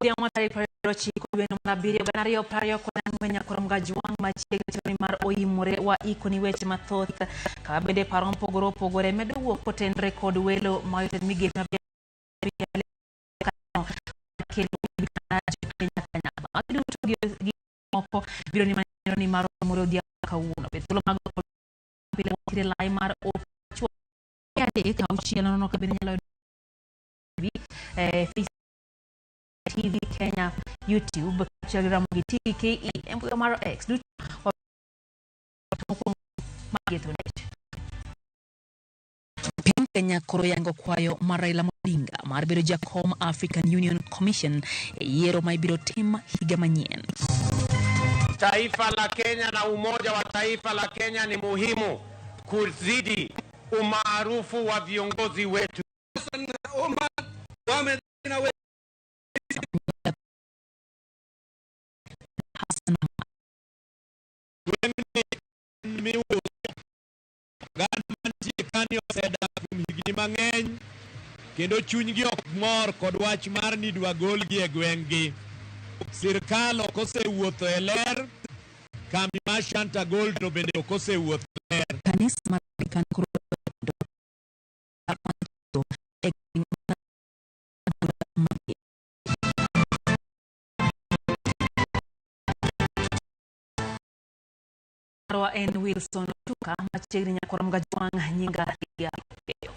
Odhiambo tarik 29 dweno mar abiriyo 2024 nyakoro Mgajwang' machiegni choni mar oimore wa ikoni weche mathoth ka bende paro mopogore opogore medo wuok kotenre kod welo ma jotend migepe kelo Kenya kanyakla. Magi duto gi moko biro ni maneno ni mar oimore odhiambo kawuono. Be thuolo mag pile wantiere lai mar 3 6 nono ka bende nyalo Facebook TV Kenya, YouTube, kaachiel gi Ramogi TV KE e mbui mar X duto mokwongo mag. Piny Kenya koro yango kwayo mar Raila Odinga mar bedo jakom African Union Commission e yiero ma ibiro tim higa manyien. Taifa la Kenya na umoja wa taifa la Kenya ni muhimu kuzidi umaarufu wa viongozi wetu. Omar Mohamed Hassan miuso oganda mantie kani osedak kuom higni mang'eny kendo chunygi ok mor kod wach mar ni idwa golgi e gweng'gi. Sirkal ok osewuotho e ler, kambi mar Shanta Gold to bende ok osewuotho e ler. Kanisa mar Anglican koro e gweng' mar Marwa en Wilson Otuka machiegni nyakwar Mgajwang' nyinga Lydia Okeyo.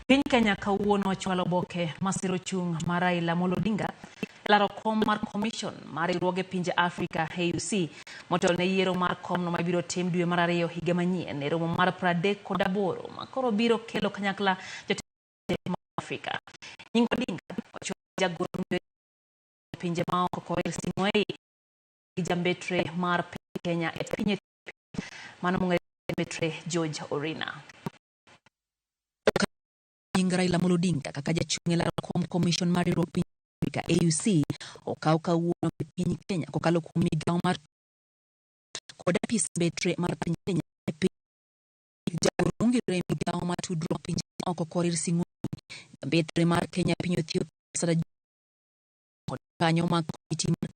Piny Kenya kawuono ochwalo oboke masiro chung' mar Raila Amolo Odinga e laro kom mar commission mar riwruoge pinje Afrika AUC motelo ne yiero mar komno mabiro tim dwe mar ariyo higa manyien e romo mar 38 ma koro biro kelo kanyakla jotend ma Afrika. Nying Odinga ochwalo jagoro pinje maoko Korir Sing'oei gi jambetre mar piny Kenya e piny Ethiopia mano mong'ere jambetre George Orina. Nying Raila Amolo Odinga kaka jachung' e laro kom commission mar riwruok piny Afrika AUC okaw kawuono e piny Kenya kokalo kuom migawo mar kod apis mbetre mar piny Kenya e piny jagoro mongirore e migawo mar tudruok pinje oko Korir Sing'oei, jambetre mar Kenya e piny Ethiopia Sara kod kanyo mag komiti mar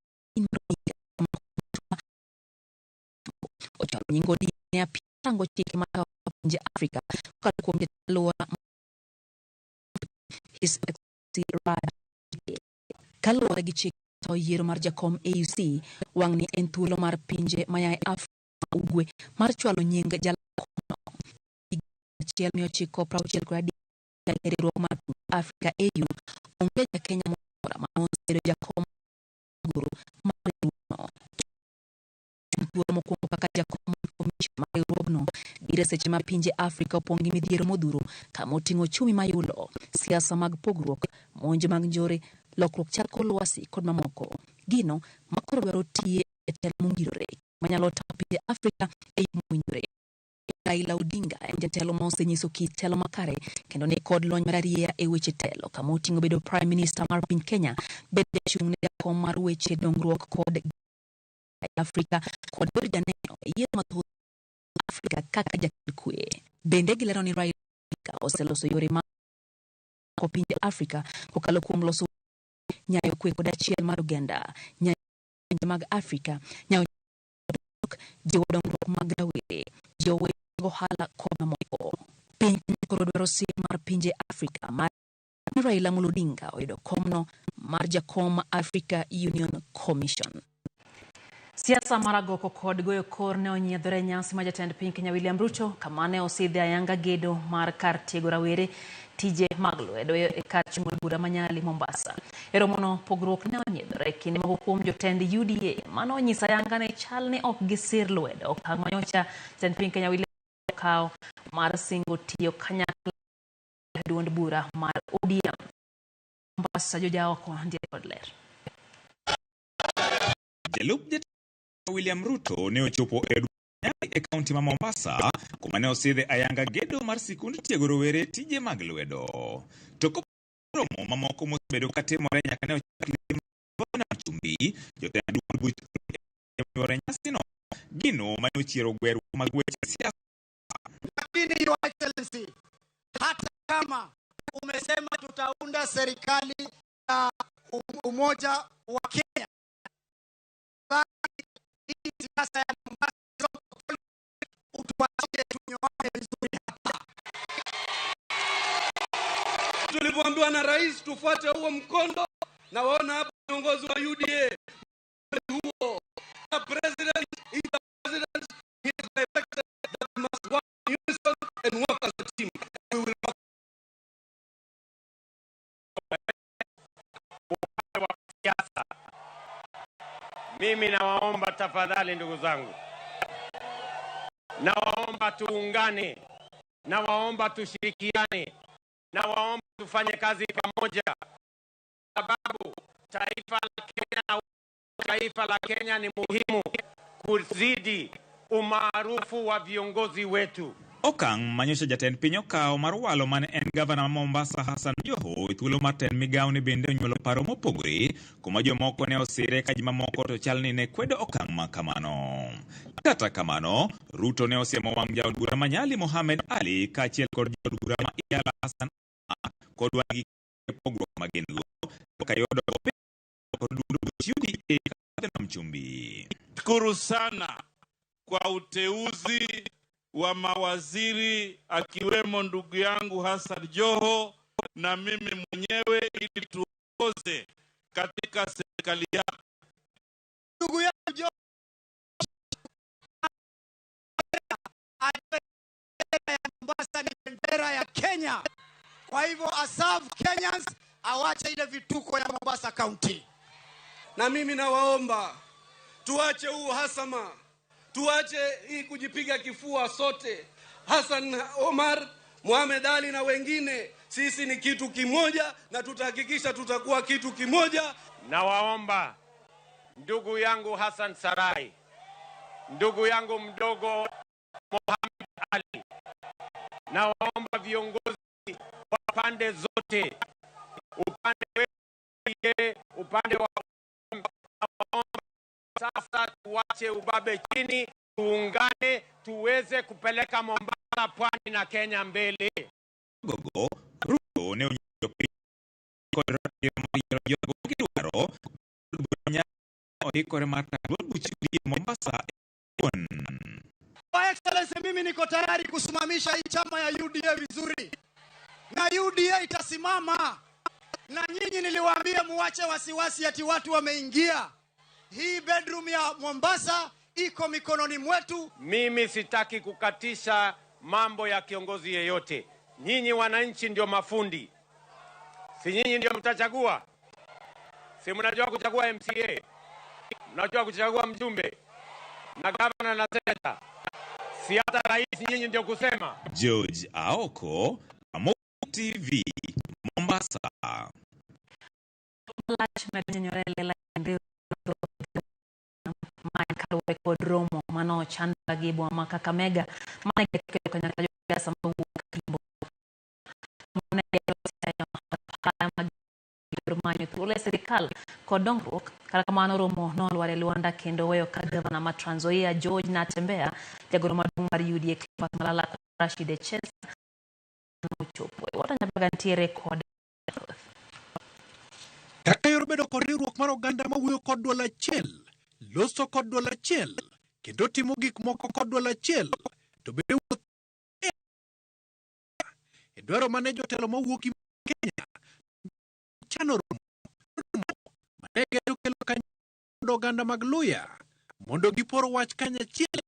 ochwalo nying Odinga ne apis rango chike matayo pinje Afrika kokalo kuom jatend alwora His Excellency Raj Kaluwore gi chik matayo yiero mar jakom AUC, wang'ni en thuolo mar pinje maya e Afrika ma Ugwe mar chwalo nying jalno. 1963 e riwruok mar pinje Afrika AU, onge ja Kenya moro amora ma nosebedo jakom goro mar riwruogno. Thuolo mokwongo kaka jakom mar commission mar riwruogno biro seche ma pinje Afrika opong' gi midhiero modhuro kama oting'o ochumi mayulo, siasa mag pogruok, monj mag njore, lokruok chal kor lwasi kod mamoko. Gino ma koro dwaro tiye e telo mongirore manyalo tayo pinje Afrika e yo mowinjore. Raila Odinga en jatelo ma osenyiso kit telo makare kendo ni kod lony mararieya e weche telo kama oting'o bedo Prime Minister mar piny Kenya, bedo jachung' ne jakom mar weche dongruok kod Afrika kod bedo janeno e yiero mathoth Afrika kaka jakel kwe. Bende gilero ni Raila Odinga oseloso yore mag pinje Afrika kokalo kuom loso nyayo kwe kod achiel mar oganda, nyayo pinje mag Afrika, nyayo jiwo dongruok mag rawere, jiwo weche mag ohala kod mamoko. Piny Kenya koro dwaro sir mar pinje Afrika mar Raila Amolo Odinga oyudo komno mar jakom Africa Union Commission. Siasa mar agoko kod goyo kor ne onyiedhore e nyasi ma jatend piny Kenya William Ruto kama ne osidhe ayanga gedo mar kar tiego rawere tije mag lwedo e kar chung' od bura ma Nyali Mombasa. E romono pogruok ne onyiedhore e kind moko kuom jotend UDA mano onyiso ayanga ni chal ni ok gisir lwedo okang' manyocha jatend piny Kenya William Ruto okawo mar singo tiyo kanyakla duond bura mar ODM. Mombasa jojaoko ndiere kod ler. Jalup jatend William Ruto ne ochopo e od Nyali e kaunti ma Mombasa kuma ne osidhe ayanga gedo mar sikund tiego rowere tije mag lwedo. To romo mamoko mosebedo katimore nyaka ne ochak lim nam chumbi, jotend duond buch yore nyasino gino mane ochiero gweruok mag weche siasa. Lakini Your Excellency, hata kama umesema tutaunda serikali ya umoja wa Kenya. Hii siasa ya Mombasa utuachie tunyoane vizuri hapa. Tulivyoambiwa na rais tufuate huo mkondo, na waona hapa viongozi wa UDA huo. The president is the president. He has directed that we must work in unison and work as a team. We will work. Siasa. Mimi nawaomba tafadhali, ndugu zangu, nawaomba tuungane, nawaomba tushirikiane, nawaomba tufanye kazi pamoja, sababu taifa la Kenya ni muhimu kuzidi umaarufu wa viongozi wetu. Okang' manyocha jatend piny okawo mar walo mane en gavana ma Mombasa Hassan Joho e thuolo mar tend migawo ni bende onyuolo paro mopogore kuma jomoko ne osire ka jomamoko to chal ni ne kwedo okang' ma kamano. Kata kamano, Ruto ne osiemo wang' jaod bura ma Nyali Mohamed Ali kaachiel kod jaod bura ma Iyala Hassan kod wang' gi pogruok ma gin go kayudo kod duond buch UDA kadho nam chumbi. Shukuru sana kwa uteuzi wa mawaziri akiwemo ndugu yangu Hassan Joho na mimi mwenyewe ili tuongoze katika serikali yako. Ndugu yangu Joho ya Mombasa ni bendera ya Kenya. Kwa hivyo aserve Kenyans, awache ile vituko ya Mombasa County. Na mimi nawaomba tuache huu hasama, tuache hii kujipiga kifua sote. Hassan Omar, Mohamed Ali na wengine, sisi ni kitu kimoja na tutahakikisha tutakuwa kitu kimoja. Nawaomba ndugu yangu Hassan Sarai, ndugu yangu mdogo Mohamed Ali, nawaomba viongozi wa pande zote, upande wetu, upande wa, nawaomba sasa tuache ubabe chini, tuungane, tuweze kupeleka Mombasa, pwani na Kenya mbele. Gogo Ruto ne onyiso piny kod ratiro mar yiero jogo gidwaro od bura ma oikore mar tayo duond buch UDA Mombasa owuon. Your Excellency, mimi niko tayari kusimamisha hii chama ya UDA vizuri, na UDA itasimama. Na nyinyi niliwaambia muache wasiwasi ati watu wameingia. Hii bedroom ya Mombasa iko mikononi mwetu. Mimi sitaki kukatisha mambo ya kiongozi yeyote. Nyinyi wananchi ndio mafundi, si nyinyi ndio mtachagua? Si mnajua kuchagua MCA, mnajua kuchagua mjumbe na gavana na seneta, si hata rais nyinyi ndio kusema. George Aoko, Ramogi TV, Mombasa. Lach medo nyenyore e lela ma en kaluwore kod romo manochan gi boma ma Kakamega mane kelo kanyakla josiasa mawuok Kimbo ne mag manyo thuolo e sirikal kod dongruok. Kata kamano, romo nolwar e lwanda kendo weyo ka gavana ma Trans Nzoia George Natembeya, jagoro maduong' mar UDA Cleophas Malala kod Rashid Echesa nochopo. Walter Nyabaga ntiere kod Kaka yor bedo kod riwruok mar oganda mawuoyo kod duol achiel, loso kod duol achiel, kendo timo gik moko kod duol achiel, to bende wuoth e dwaro mane jotelo mawuok Kenya chano romo mane geto kelo kanyakla oganda mag Luya mondo gipor wach kanyachiel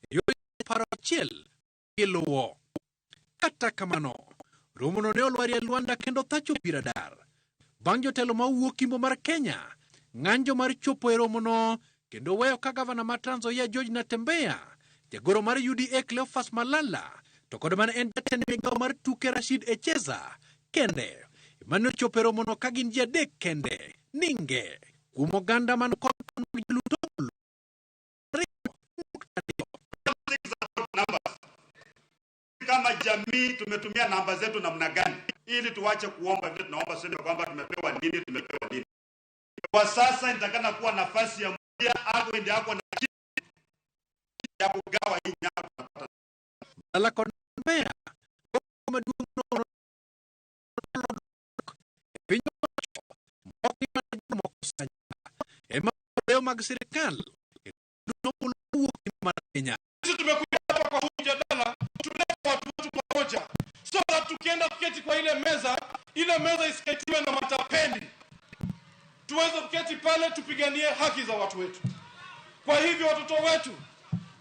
e yor paro achiel giluwo. Kata kamano, romono ne olwarie lwanda kendo thacho piradar. Bang' jotelo mawuok Kimbo mar Kenya ng'anjo mar chopo e romono kendo weyo ka gavana ma Trans Nzoia George Natembeya, jagoro mar UDA Cleophas Malala, to kod mane en jatend migawo mar tuke Rashid Echesa kende mane ochopo e romono ka gin ji adek kende ninge kuom oganda man kod kwan mag joluto 2.2. Kama jamii tumetumia namba zetu namna gani ili tuache kuomba vile tunaomba sema kwamba tumepewa nini, tumepewa nini. Kwa sasa inatakana kuwa nafasi ya moja ako ndio ako na ya kugawa hii nyama tunapata. Malala kod Mbeya maduong' e piny owacho mok mag sirikal wuok mar Kenya. Sisi tumekuja hapa kwa huu mjadala tulete watu wetu pamoja, so that tukienda kuketi kwa ile meza isiketiwe na matapeli, tuweze kuketi pale tupiganie haki za watu wetu. Kwa hivyo watoto wetu,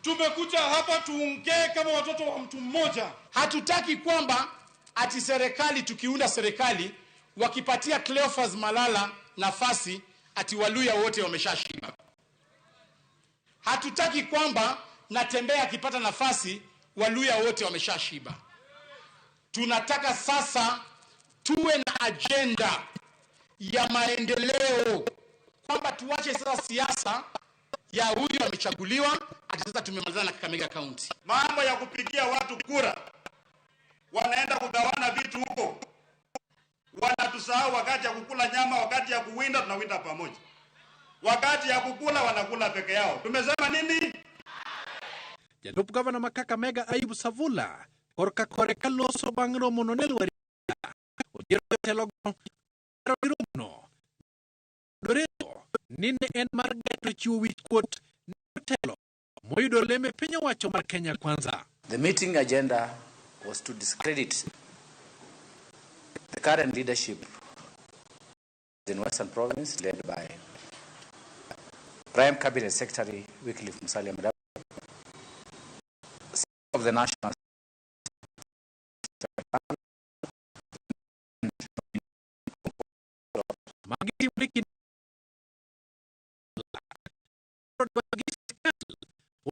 tumekuja hapa tuongee kama watoto wa mtu mmoja. Hatutaki kwamba ati serikali, tukiunda serikali wakipatia Cleophas Malala nafasi ati Waluya wote wameshashiba. Hatutaki kwamba Natembeya akipata nafasi Waluya wote wameshashiba. Tunataka sasa tuwe na agenda ya maendeleo, kwamba tuache sasa siasa ya huyu amechaguliwa ati sasa tumemalizana na Kakamega County. Mambo ya kupigia watu kura, wanaenda kugawana vitu huko, wanatusahau wakati ya kukula nyama, wakati ya kuwinda tunawinda pamoja, wakati ya kukula wanakula peke yao. Tumesema nini? Jalup gavana ma Kakamega Ayub Savula korka kore kaloso bang' romono ne lwari odhiero jotelogo romono doreto ni ne en mar geto chiwo wich kuot ne jotelo moyudo leme piny owacho mar Kenya Kwanza. The meeting agenda was to discredit the current leadership in Western Province led by Prime Cabinet Secretary Wycliffe Musalia Mudavadi, of the National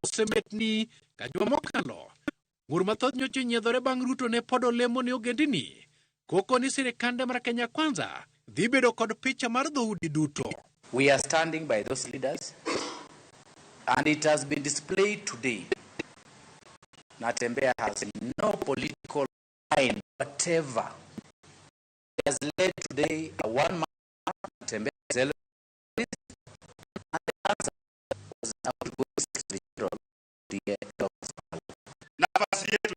Osebetni ka juma mokalo ng'ur mathoth nyocha onyiedhore bang' Ruto ne pod olemo ne ogendini koko ni sirikande mar Kenya Kwanza dhi bedo kod picha mar dhoudi duto. We are standing by those leaders and it has been displayed today. Natembeya has no political line whatever. He has led today a one-man Natembeya and the answer was outgoing Secretary General the Nafasi yetu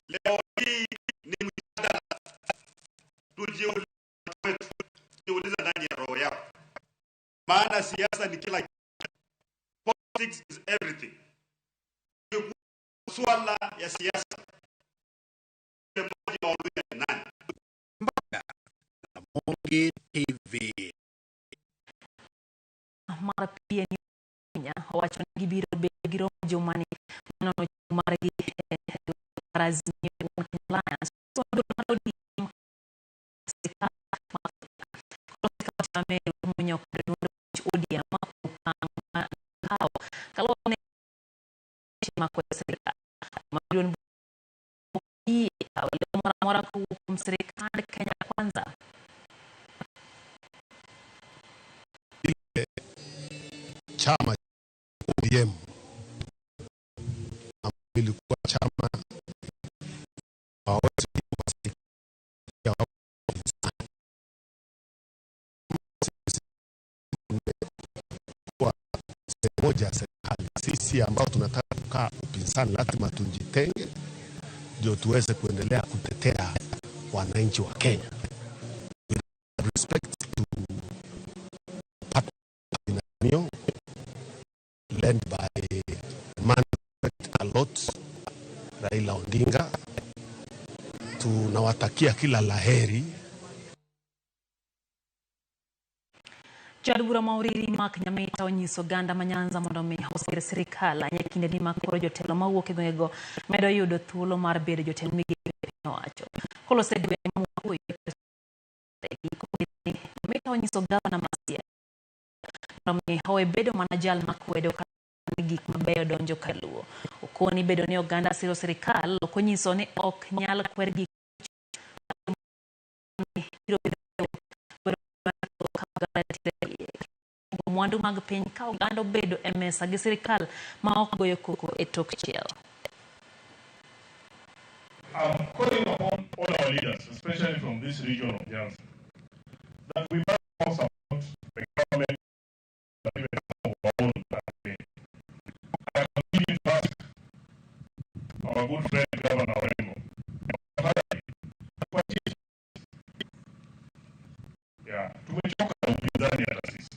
leo hii ni mjadala, tujiulize, tujiulize ndani ya roho yako, maana siasa ni kila kitu. Politics is everything. Swala ya siasa mmoja wa Luhya ni nani? Ramogi TV. Mar PNU Kenya owacho ni gibiro bedo gi romo jumani manono chung' margi e mar Azimio One Kenya Alliance. Duol mar ODM sirikal ma kaunti ma Meru omuonyo kod duond buch ODM kuom okang' ma nokawo kaluwore ni weche makwedo sirikal. Ma duond ok oyie kawo lemo moro amora kowuok kuom sirikand Kenya Kwanza. Chama ODM ambayo ilikuwa chama kwa sehemu moja ya serikali. Sisi ambao tunataka kukaa upinzani lazima tujitenge ndio tuweze kuendelea kutetea wananchi wa Kenya. With respect to party led by man a lot Raila Odinga, tunawatakia kila laheri. Jaod bura ma Uriri Mark Nyamita onyiso oganda ma Nyanza mondo mi osir sirikal ahinya e kindeni ma koro jotelo mawuok e gwengego medo yudo thuolo mar bedo jotend migepe e piny owacho. Kolose e gweng' ma Mwakuyu, Nyamita onyiso gavana ma Siaya mondo mi owe bedo mana jal makwedo ka gik mabeyo donjo kaluo. Okoni bedo ni oganda siro sirikal ok onyiso ni ok nyal kwer gik biro bedo mwandu mag piny ka oganda obedo e mesa gi sirikal ma ok goyo koko e tok chiel. I'm calling upon all our leaders, especially from this region of Nyanza, that we must all support the government that even some of our own campaign. I continue to ask our good friend Governor Orengo, yeah, tumechoka na upinzani hata sisi.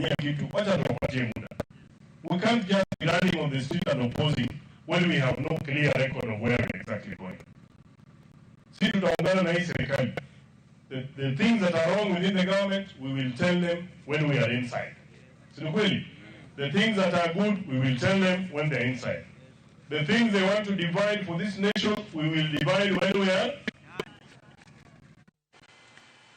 Wanatufanyia kitu, wacha tuwapatie muda. We can't just be running on the street and opposing when we have no clear record of where we're exactly going. Si tutaungana na hii serikali. The things that are wrong within the government, we will tell them when we are inside. Si ni kweli? The things that are good, we will tell them when they're inside. The things they want to divide for this nation, we will divide when we are.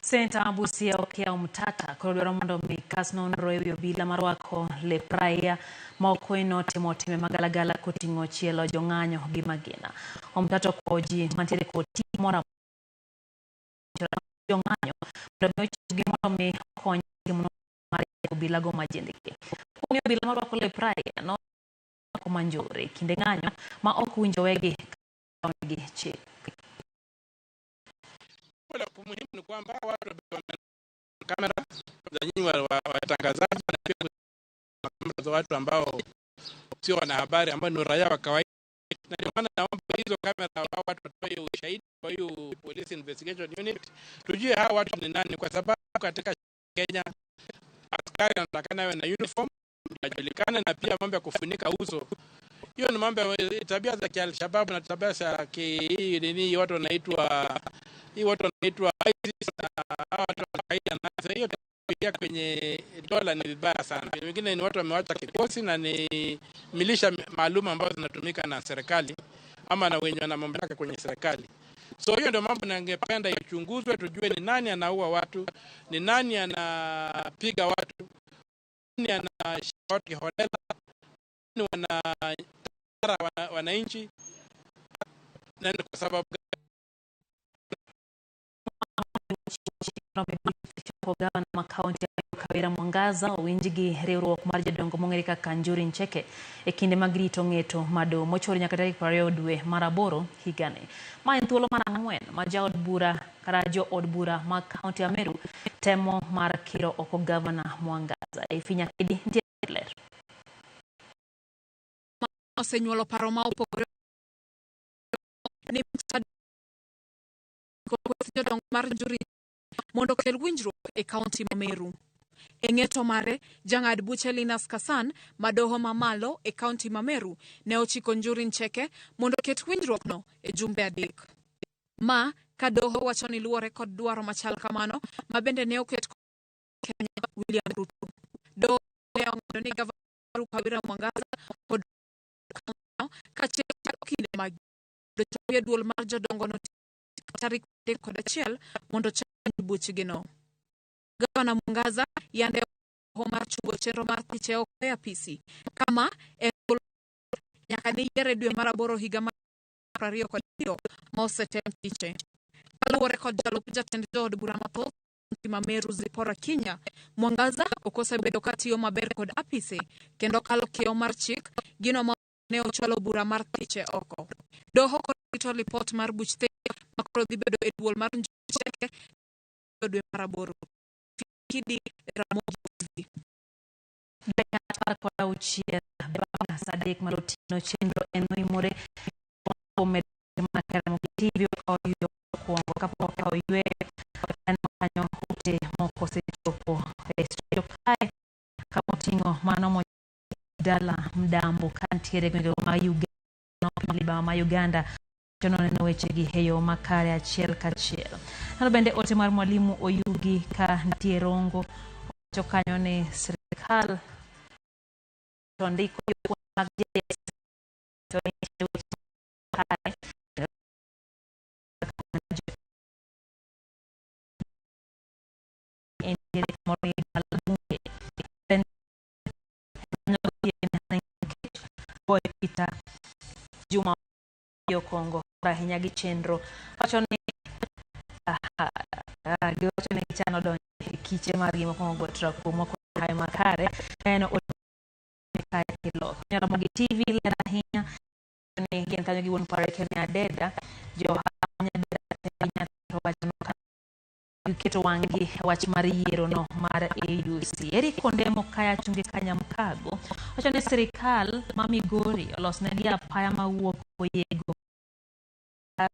Seneta ma Busia Okiya Omtata koro dwaro mondo mi kas nonro ewi obila marwako lep raia ma okweno timo timbe magalagala koting'o chielo jong'anyo gi magina. Omtata okwayo ji mantiere kod ting' moro jong'anyo mondo mi ochiwgi mondo mi okony timo mar obila go majendeke. Kuom obila marwako lep raia no manjore kinde ng'anyo ma ok winjo wegi gi chik. La muhimu ni kwamba watu wana kamera za nyinyi watangazaji na pia kamera za watu ambao sio wanahabari ambao ni raia wa kawaida, na ndio maana naomba hizo kamera hao watu watoe ushahidi kwa hiyo police investigation unit, tujue hao watu ni nani, kwa sababu katika Kenya askari anatakana awe na uniform ajulikane, na pia mambo ya kufunika uso. Hiyo ni mambo ya tabia za kial-Shabaab na tabia za hii nini watu wanaitwa hii watu wanaitwa ISIS na watu wa Al-Qaeda, na hiyo pia kwenye dola ni vibaya sana. Wengine ni watu wamewacha kikosi na ni milisha maalum ambazo zinatumika na serikali ama na wenye wana mamlaka kwenye serikali. So hiyo ndio mambo ningependa ichunguzwe, tujue ni nani anaua watu, ni nani anapiga watu, nani anashika watu kiholela, nani wanatara wananchi, na kwa sababu gavana ma kaunti ya Kawira Mwangaza owinj gi riwruok mar jodongo mong'ere kaka Njuri Ncheke e kinde mag rito ng'eto mar doho mochor nyaka tarik 20 dwe mar aboro higani. Ma en thuolo mar ang'wen ma jaod bura kata jood bura mag kaunti ya Meru temo mar kiro oko gavana Mwangaza. Ifinya Kidi nitie ler. Osenyuolo paro ma opogore ni jodongo mar Njuri mondo okel winjruok e kaunti ma Meru. E ng'eto mare, jang'ad buche Linus Kasan ma doho mamalo e kaunti ma Meru ne ochiko Njuri Ncheke mondo oket winjruokno e jumbe 3. Ma ka doho wacho ni luwore kod dwaro machal kamano ma bende ne oket Kenya William Ruto. Doho ne ong'ado ni gavana Kawira Mwangaza kod kaachiel kod okinde mag mondo duol mar jodongo no tarik 31 mondo ochak buchgino. Gavana Mwangaza yande oho mar chungo chenro mar thiche oko e apisi kama en nyaka ne yiere dwe mar aboro higa mar 2022 ma osetem thiche. Kaluwore kod jalup jatend jood bura mathoth ma Meru Zipporah Kinya, Mwangaza ok osebedo katiyo maber kod apise kendo kalo kiewo mar chik gino ma ne ochwalo bura mar thiche oko. Doho koro rito lipot mar buch thieth ma koro dhi bedo e duol mar Njuri Ncheke dwe mar aboro. Kidi Ramogi TV. Dakika 16 bang' saa 3 mar otieno chenro en noimore kuom Ramogi TV okawo mokwongo kapok okawo yweyo en kanyo ute moko osechopo e studio kae kamoting'o mano dala Mdambo kantiere gwenge ma Uganda ma Uganda noneno wechegi e yo makare achiel kachiel. Nano bende ote mar mwalimu Oyugi ka nitie Rongo owacho kanyo ni sirikal to ndiko jopuonj mag JSS to nitie weche makare entiere kamoro ni dala bunge Peter Juma Okongo ahinya gi chenro wacho ni giwacho ni gichano donjo e kiche margi mokwongo gotra kuom hayo makare en kae kiloko Ramogi TV ler ahinya ni gin kanyo gi wuon paro Kenya Adeda jo ohala to wacho giketo wang'gi wach mar yiero no mar AUC. Eric Ondemo kaya chunge Kanyamkago wacho ni sirikal ma Migori olosnegi apaya mawuok Oyego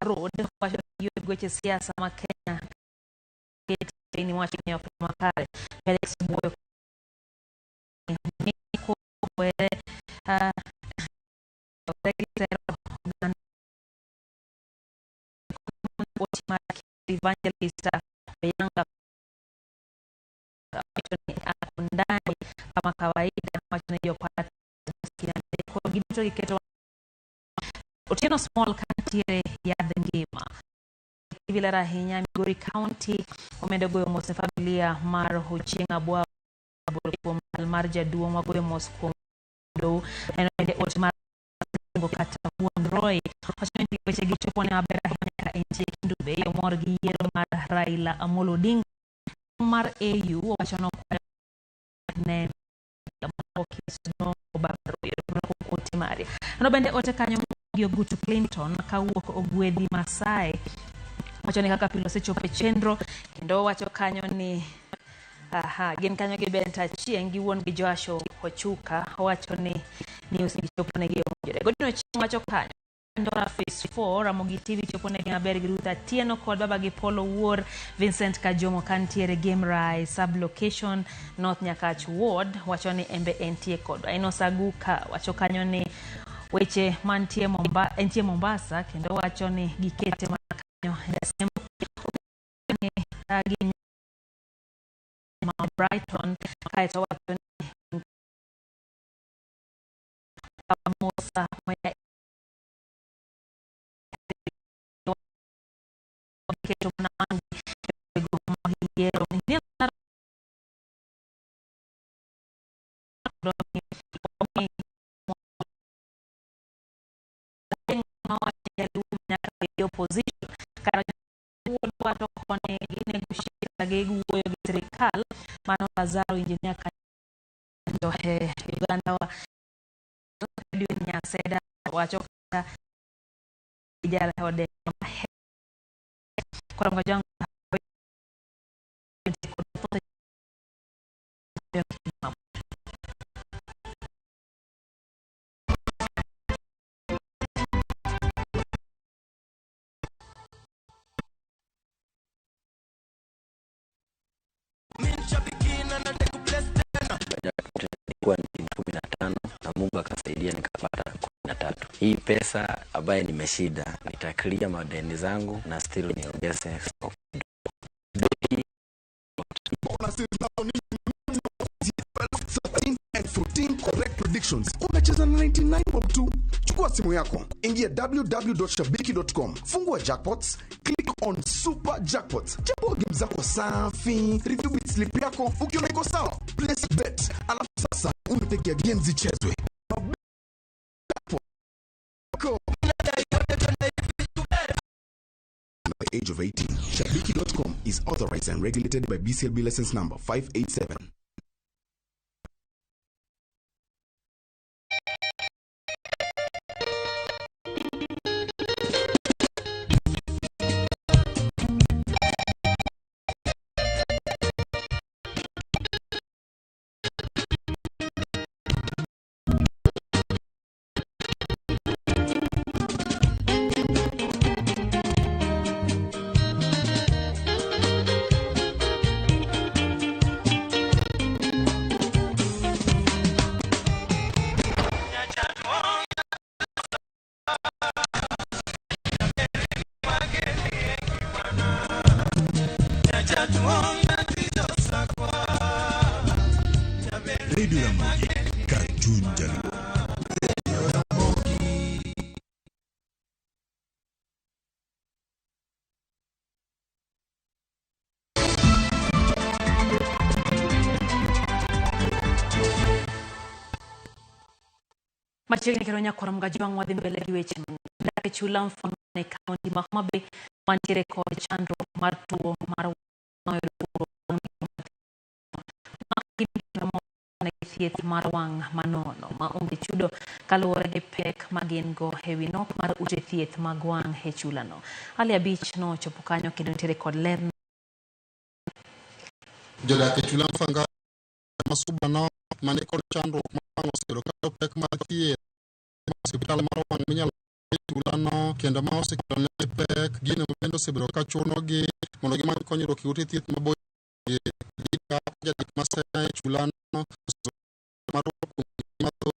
Road wacho ni weche siasa ma Kenya ni wacho ni ok makare. Felix Buoyo owere gisero oganda mar Evangelist Oyanga wacho ni ako ndani kama kawaida, wacho ni jopata giduto giketo Otieno Small kantiere yadh ngima TV ler ahinya Migori County omedo goyo mos ne familia mar Ochieng' Abwa kuom lal mar jaduong' wagoyo mos kuom dou en bende ot mar kata wuon Roy wacho ni weche gi chopo ne maber ahinya ka entie Kendu Bay omor gi yiero mar Raila Amolo Odinga mar AU owacho nokwayo ne ote mare ano bende ote kanyo gi Ogutu Clinton kawuok Ogwedhi Masai wacho ni kaka pile osechopo e chenro kendo wacho kanyo ni aha gin kanyo gi Benta Achieng' gi wuon gi Joash Ochuka owacho ni news gichopo negi e owinjore. Godino Chieng' wacho kanyo Ndora Phase 4 Ramogi TV chopo negi maber gi Ruth Atieno kod baba gi Paul Owuor Vincent Kajomo kantiere Game Rai sub location North Nyakach Ward wacho ni embe entie kodwa. Enos Aguka wacho kanyo ni weche mantie entie Mombasa kendo wacho ni gikete mana kanyo Desemba ni gi ma Brighton kaeto wacho ni Musa Mwea keto mana wang'gi mag yiero nyaka opposition kar wuodwa to koni ginegotiate giwuoyo gi sirikal mano Lazaro engineer kanyo e Uganda wa Edwin Nyaseda wacho kata jal ode koro ngojang Nilikuwa ni 15 na Mungu akasaidia nikapata 13. Hii pesa ambaye nimeshinda nitaclear madeni zangu na still niongeze stock. And 14 correct predictions. Unacheza na 99 bob tu. Chukua simu yako, ingia www.shabiki.com, fungua jackpots, click on super jackpots, chagua game zako safi, review bet slip yako, ukiona iko sawa, place bet, alafu sasa unategea game zichezwe. Go. The age of 18, Shabiki.com is authorized and regulated by BCLB license number 587. Radio Ramogi, Cartoon Jaluo. Machiegni kendo nyakwar Mgajwang' wadhi mbele gi weche mang'eny. E chula Mfangano e kaunti ma Homa Bay mantiere kod chandruok mar tuo mar thieth mar wang' manono ma onge chudo kaluwore gi pek ma gin go e wi nok mar ute thieth mag wang' e chulano. Ali Abich nochopo kanyo kendo nitiere kod ler. Jodak e chula Mfangano Masuba mane kod chandruok mar wang' oseyudo ka pek mar thieth osiptal mar wang' minyalo chulano kendo ma osekelone pek gino bende osebedo ka chunogi mondo gimany konyruok e ute thieth maboyo jadik masena e chulano mar mathoth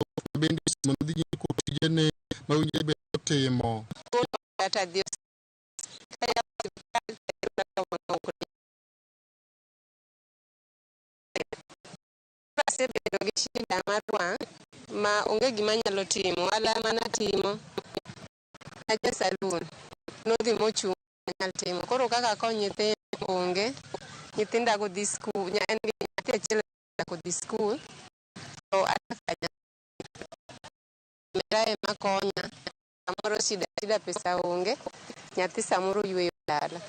mondo odhi nyime kod tijene ma owinjore bed ni otimo. Kata dhi asebedo gi shida mar wang' ma onge gima anyalo timo, ohala mana timo aja saloon nodhi mochung' anyal timo. Koro kaka akony nyithindo onge, nyithinda go dhi skul, en gi nyathi achiel odhi skul to adak kanya omera ema konya samoro shida shida pesa onge, nyathi samoro yweyo dala.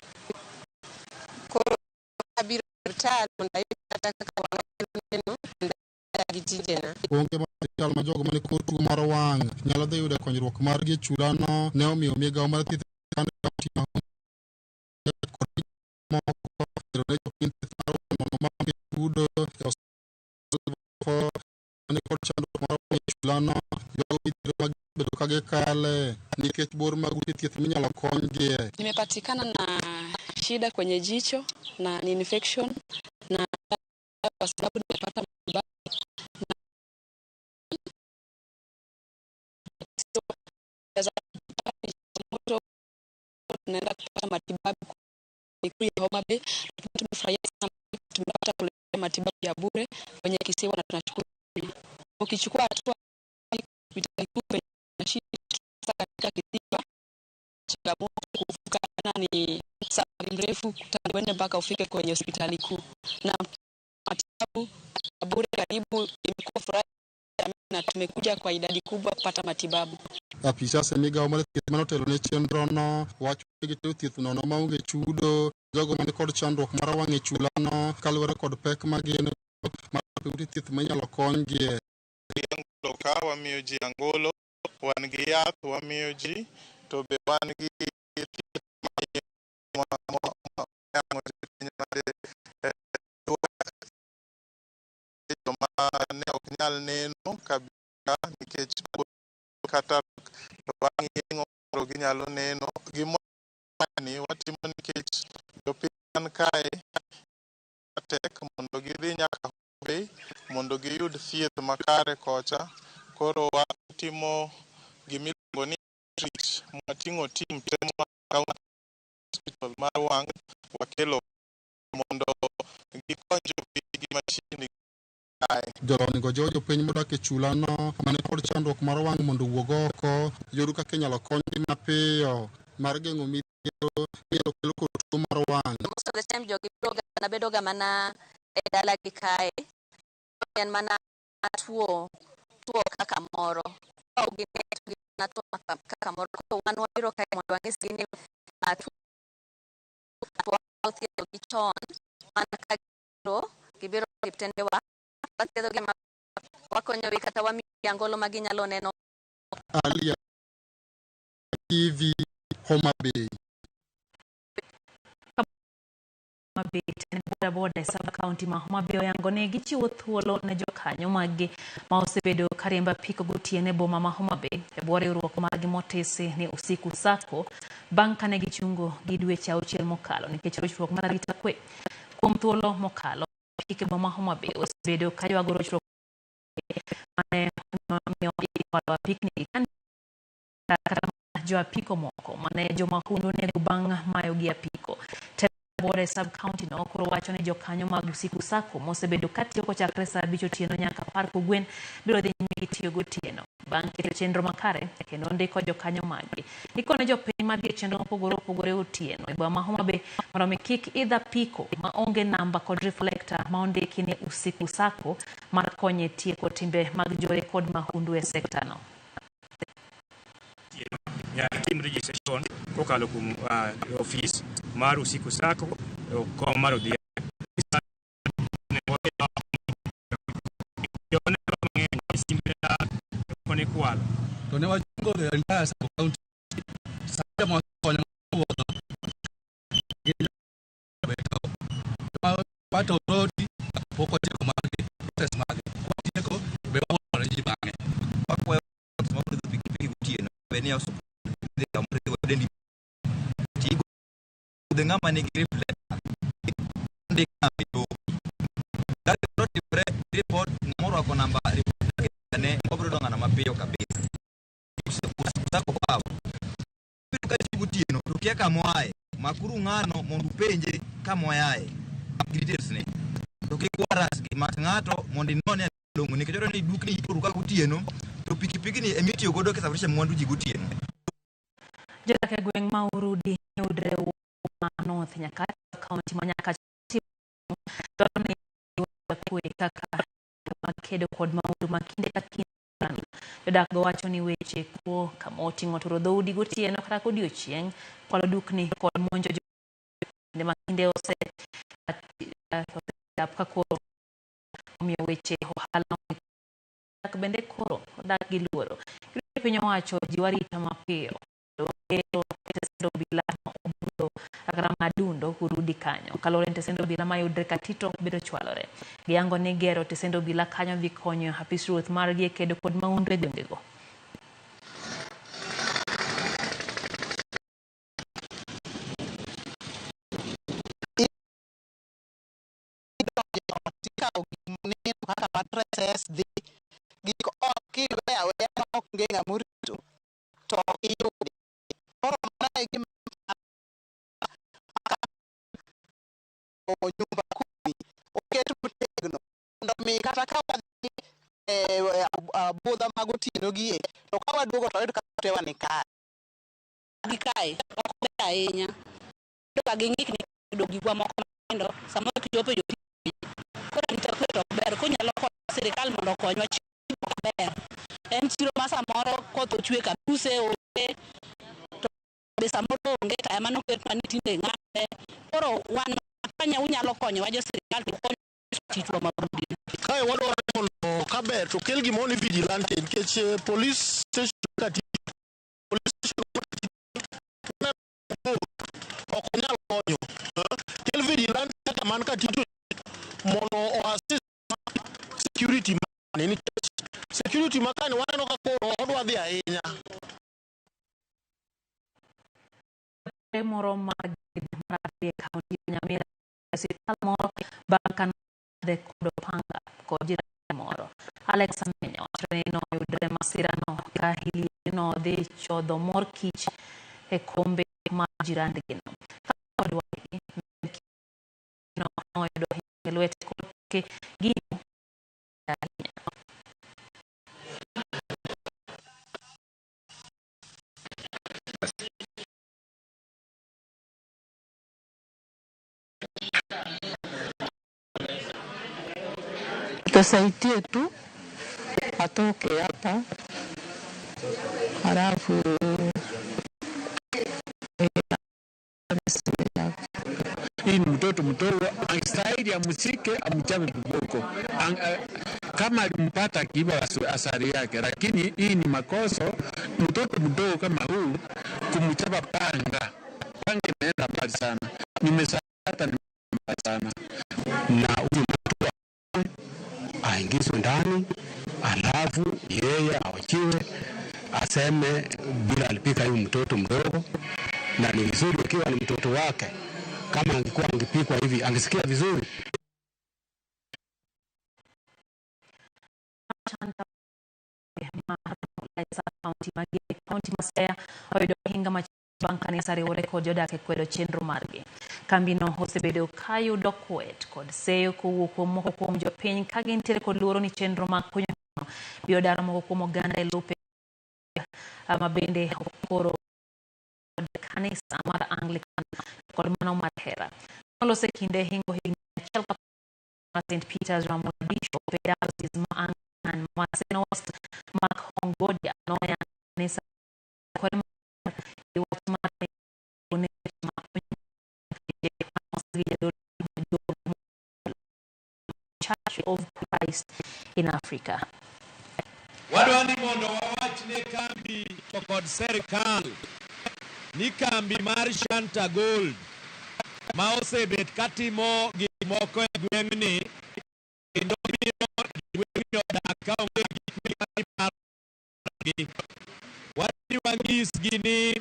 Koro abiro e osiptal mondo ayud kata kaka wang'a nyalo neno mondo gi tijena. Onge mar sirkal ma jogo mani kod tuo mar wang' nyalo dhi yudo konyruok margi e chulano ne omiyo migawo mar thieth e kaunti ma Homa kod moko tero ne jopiny thieth mar wang' nono maonge chudo e osiptal mani kod chandruok mar wang' e chulano ywago midhiero ma gisebedo ka gikale nikech bor mag ute thieth minyalo konygie. Nimepatikana na shida kwenye jicho na ni infection na kwa sababu nimepata matibabu na tunaenda kupata matibabu kuu ya Homa Bay. Tumefurahia sana, tumepata kuletea matibabu ya bure kwenye kisiwa na tunashukuru. Ukichukua hatua hospitali kuu penye shida katika kisiwa, changamoto kuvuka ni safari mrefu uende mpaka ufike kwenye hospitali kuu, na matibabu ya bure karibu imekuwa furaha na tumekuja kwa idadi kubwa kupata matibabu. Apisas e migawo mar thieth manotelo ne chenrono wacho ni gitero thieth nono maonge chudo jogo mani kod chandruok mar wang' e chulano kaluwore kod pek ma gin mar ute thieth minyalo konygie. Angolo ka wamiyo ji angolo, wan gi yath wamiyo ji, to be wan gi thieth joma ne ok nyal neno kabisa nikech kata to bang' yeng'o koro ginyalo neno. Gimani watimo nikech jopiny man kae tek mondo gidhi nyaka Homa Bay mondo giyud thieth makare kocha. Koro watimo gimiluongo ni outreach, mwating'o team te moa county hospital mar wang' wakelo mondo gikony jopiny gi machiegni kae. Jolony go jiwo jopiny modak e chulano mani kod chandruok mar wang' mondo owuog oko yud kaka inyalo konygi mapiyo mar geng'o midhiero minyalo kel kod tuo mar wang'. Most of the time jogi biro ga bedo ga mana e dalagi kae, en mana tuo kaka moro. Ka ok gine to gin mana tuo kaka moro. Koro wan wabiro kae mondo wanyisgi ni tuo wathiedhogi chon mana ka gibiro e osiptendewa, wathiedhogi wakonyogi kata wamiyogi angolo ma ginyalo neno. Alia TV, Homa Bay. Mabit en boda boda e sub county ma Homa Bay oyango ni gichiwo thuolo ne jokanyo maggi ma osebedo kariembo apiko gotieno e boma ma Homa Bay e bwo riwruok margi motisi ni Usiku Sacco bang' kane gichungo gi dweche 6 mokalo nikech rochruok mar arita kwe. Kuom thuolo mokalo, apiko e boma ma Homa Bay osebedo ka ywago rochruok mane omiyo ikwalo apikni kata jo apiko moko mane jomahundu onego bang' mayogi apiko. Boda e sub county no koro wacho ni jokanyo mag Usiku Sacco mosebedo katiyo kochakre saa 5 otieno nyaka 10 kogwen biro dhi nyime gi tiyo gotieno bang' keto chenro makare kendo ndiko jokanyo maggi. Ikone jopiny madhi e chenro mopogore opogore otieno e boma ma Homa Bay mondo mi kik idh apiko maonge namba kod reflector ma ondiki ni Usiku Sacco mar konyo e tieko timbe mag jore kod mahundu e sekta no. Nyaka tim registration kokalo kuom ofis mar Usiku Sacco kom mar Odhiambo. To ne wachungo the entire sub county. Sasa mwakonyo wuotho. Pato authority pok otieko margi process margi. Kotieko be wawuoro ji bang'e. Wakwayo ma pidho pikipiki gotieno be ni dhi kamoro idhi wadendi tigo the ng'ama nigi reflector ndik namba e toki. Ka gimoro otimore report ng'ama orwako namba report ne wabiro dong'ana mapiyo kabisa. Sacco power. Biro ka ji gotieno to kia kama oaye. Makuru ng'ano mondo upenje kama oaye. Gi details ne. To kik waras gi mak ng'ato mondo inone long'o nikech odwa ni dukni itoro ka gotieno to pikipiki ni emitiyo godo kisafirisha mwandu ji gotieno. Jodak e gweng' ma Urudi yudre ma North Nyakach, kaunti ma Nyakach dwaro ni kwe kaka makedo kod mahundu ma kinde ka kinde. Jodak go wacho ni weche kuo kama oting'o turo dhoudi gotieno kata godiochieng', kwalo dukni kod monjo kinde ma kinde ose ka koro omiyo weche ohala dak bende koro odak gi luoro. Piny owacho jiwo arita mapiyo tesend obila ma obudo kata madundo Urudi kanyo. Kaluwore ni tesend obila mayudre Katito bedo chwalore. Giyango ni gero tesend obila kanyo dhi konyo apis ruoth margi e kedo kod mahundu e gwengego. Ikawo gik moneno kaka mattresses dhi gik ot kiweyo aweya ma ok onge ng'ama orito to ok iyudi. Koro mano e gima nyumba kumi oket motegno mondo mi kata ka wadhi e budho mag otieno gie to ka waduogo to wayud ka utewa ni kare. Gi kae ok ber ahinya. Yudo ka ging'ikni yudo gikwa moko matindo samoro kichopo e koro arita kwe to ok ber konyalo konyo sirikal mondo okonywa chiro ok ber. En chiro ma samoro koth ochwe kabuse onge to be samoro onge taya manoketnwa ni tinde ng'ade. Koro wan kanya unyalo konyowa jo sirikal to ukony tichwa ma Urudi. Kae wadwaro mondo kaber to kel gimoro ni vigilante nikech police station Katito police station Katito ok onyal konyo. Kel vigilante kaka man Katito mondo o assist security mane nikech security makani waneno ka koro odwa dhi ahinya. Moro mar grade mar ariyo e kaunti ya Nyamira e osiptal moro bang' ka nokadhe kod opanga kod jirani moro. Alex Amenya wachore ni noyudre masirano ka iliero ni nodhi chodho mor kich e kombe mar jirandgino. Kod wadgi, no noyudo hinyruok e lwete kod toke gino ahinya. Tusaidie tu atoke hapa, halafu Hii ni mtoto mdogo, angestahili amshike amchape viboko. Kama alimpata akiiba asali yake, lakini hii ni makosa. Mtoto mdogo kama huu kumchapa panga, panga inaenda mbali sana. Nimesata ni mbali sana. Na huyu mtu aingizwe ndani, alafu yeye awachiwe, aseme bila alipika huyu mtoto mdogo, na ni vizuri ikiwa ni mtoto wake. Kama angekuwa angepikwa hivi angesikia vizuri. Kaunti ma Siaya oyudo ohinga machielo bang' kanisa riwore kod jodak e kwedo chenro margi. Kambino osebedo ka yudo kwet kod seyo kowuok kuom moko kuom jopiny ka gintiere kod luoro ni chenro mag kunyo biro daro moko kuom oganda e lope ma bende okoro kod kanisa mar Anglican kod mano mar Hera. Nolose kinde hingo higni achiel ka St. Peter's Ramogi Bishop e Diocese ma Anglican Maseno West Mark Hongodia noyango kanisa kore mar wach mar Church of Christ in Africa. Wadwa ni mondo wawach ne kambi to kod serikal ni kambi mar Shanta Gold ma osebet katimo gik moko e gweng'ni kendo miyo gweng'ni odak ka onge gik ma giparogi. Wadhi wanyisgi ni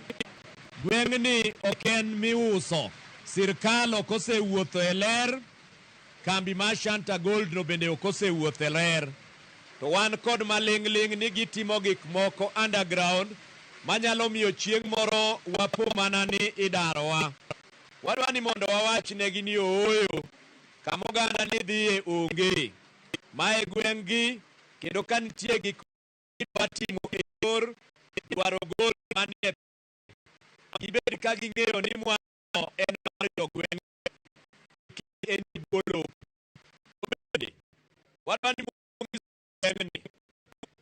gweng'ni ok en miuso. Sirkal ok osewuotho e ler, kambi mar Shanta Gold no bende ok osewuotho e ler. To wan kod maling'ling' ni gitimo gik moko underground manyalo miyo chieng' moro wapo mana ni idarowa. Wadwa ni mondo wawach negi ni ooyo, kama oganda ni dhiye onge. Mae gweng'gi kendo ka nitie gik midwa timo e yor dwaro gol manie gibed ka ging'eyo ni mwanduno en mar jogweng' en bwo lowo. Bende wadwa ni mondo wanyis gweng'ni